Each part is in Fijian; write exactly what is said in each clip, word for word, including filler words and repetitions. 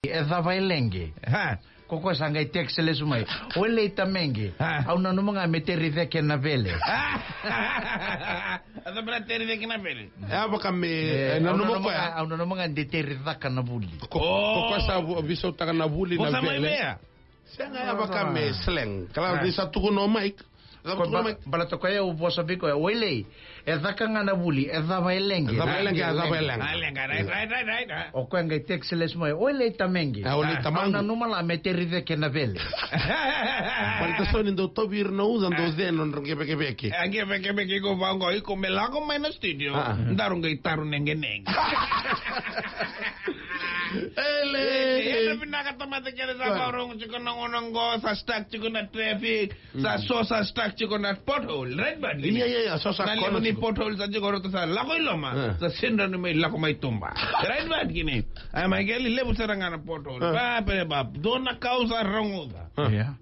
E cava e leqe? Ha. Ko koya sa qai text lesu mai. Oi lei tamaqe. Ha. Au nanuma ga me teri ceke na vele. A cava na teri ceke na vele? E a vaka me, e, e, au nanuma nanuma koya ga, au nanuma ga de teri caka na vuli. Ko, ko koya sa vu-, visautaka na vuli na vele. Sega, e a vaka me slang. Kala ni sa tukuna o Mike. Ko ba-, baleta koya au vosa vei koya. Oi lei. E caka ga na vuli, e cava e leqe. E cava e leqe, e cava e leqe. A leqe, right, right, right, right, a. O koya qai text lesu mai, oi lei tamaqe. A, oi lei tamaqe. Au nanuma la me teri ceke na vele. Baleta so ni dau tauvi ira na uca, dau cena nodra qevekeveke. A qevekeveke iko vaqo, iko me lako mai na studio. A. Daru qai taru neqeneqe. Ele. E, e, e, vinaka tamata kece sa vakarorogo tiko na gauna qo, sa stuck tiko na traffic. Sa so sa stuck tiko na pothole, right bad kini? Ia, ia, ia, so sa kona tiko. Na levu ni pothole sa tiko ratou sa lako i loma, sa sega ni mai lako mai tuba. Right bad kini? Ai, mai keli levu sara ga na pothole. Ba, pere ba, dua na ka au sa rogoca. Ia.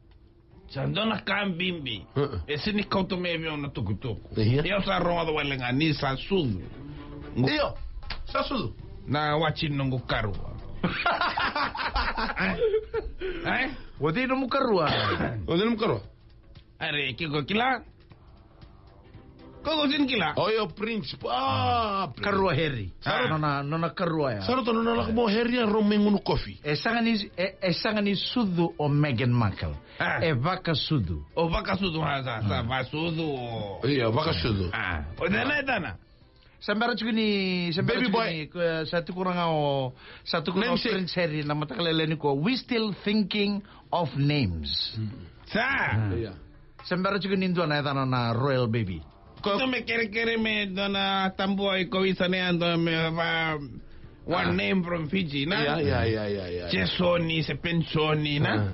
Sa dua na ka bibi. E sega ni kauta mai vei au na tukutuku. Ia. Ia au sa rogoca wale ga ni sa sucu. Io, sa sucu. Na wati noqu karua. Ai? Ai? O cei nomu karua? O cei nomu karua? Are, ke ko kila? Ko ko sega ni kila? O io Prince. Ah, Prince. Karua Harry. Ah. Nona, nona karua ya. Sa ratou nona lako mai o Harry ya, rau mai gunu kofi. E sega ni, e, e sega ni sucu o Meghan Markle. Ah. E vakasucu. O vakasucu, ha, sa, sa, vakasucu o. Io, vakasucu. Ah. O cei na yacana? Sa bera tiko ni, sa bera tiko ni, ko, sa tukuna ga o, sa tukuna o Prince Harry na mataka lailai nikua. We still thinking of names. Sa. Sa bera tiko ni dua na yacana na royal baby. Ko me kerekere me dua na tabua i kovisa ne ando me va one name from Fiji, na? Ia, ia, ia, ia, ia. Jesoni, se Pensoni, na?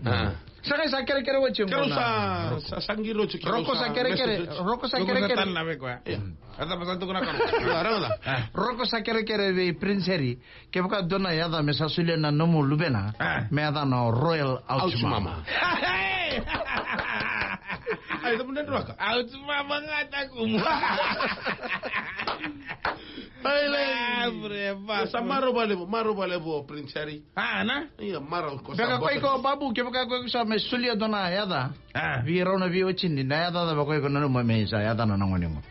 Sa qai sa kerekere oti. Keru sa, sa, sa qiri oti. Roko sa kerekere, Roko sa kerekere. Tana vei koya. Ia. A cava sa tukuna Karua? Ia, rawa ca. Roko sa kerekere vei Prince Harry, kevaka dua na yaca me sa solia na nomu luvena, me yacana o Royal Ouch Mama. Ai, tabu na droka. Ouch Mama ga takumu. Ai, lai. Sa marau valevu, marau valevu o Prince Harry. A, na? Ia, marau ko sa. Beka ko iko, Babu, kevaka ko iko sa me solia dua na yaca. A. Vei rau na veiwatini, na yaca cava ko iko nanuma me sa yacana na gone qo?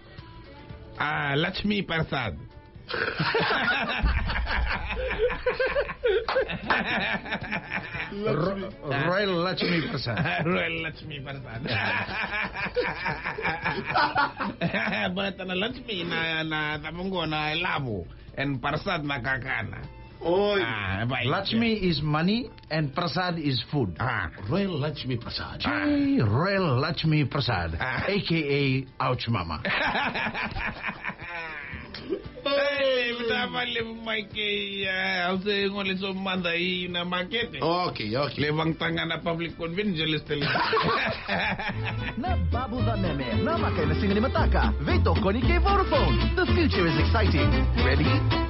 A, Lakshmi Prasad. Ro-, Royal Lakshmi Prasad. Royal Lakshmi Prasad. Baleta na Lakshmi na, na cava qo na ilavo. And Prasad na kakana. Oi. Ah, vai. Lakshmi is money and Prasad is food. Ah. Royal Lakshmi Prasad. Jai Royal Lakshmi Prasad, ah, A K A Ouch Mama. Hey, vinaka vakalevu mai kei, eh, au se gole so mada i na makete. Okay, okay. Le vagataga na public convenience, le stele. Na Babu Cameme, na maka ena siga ni mataka. Veitokoni kei Vodafone. The future is exciting. Ready?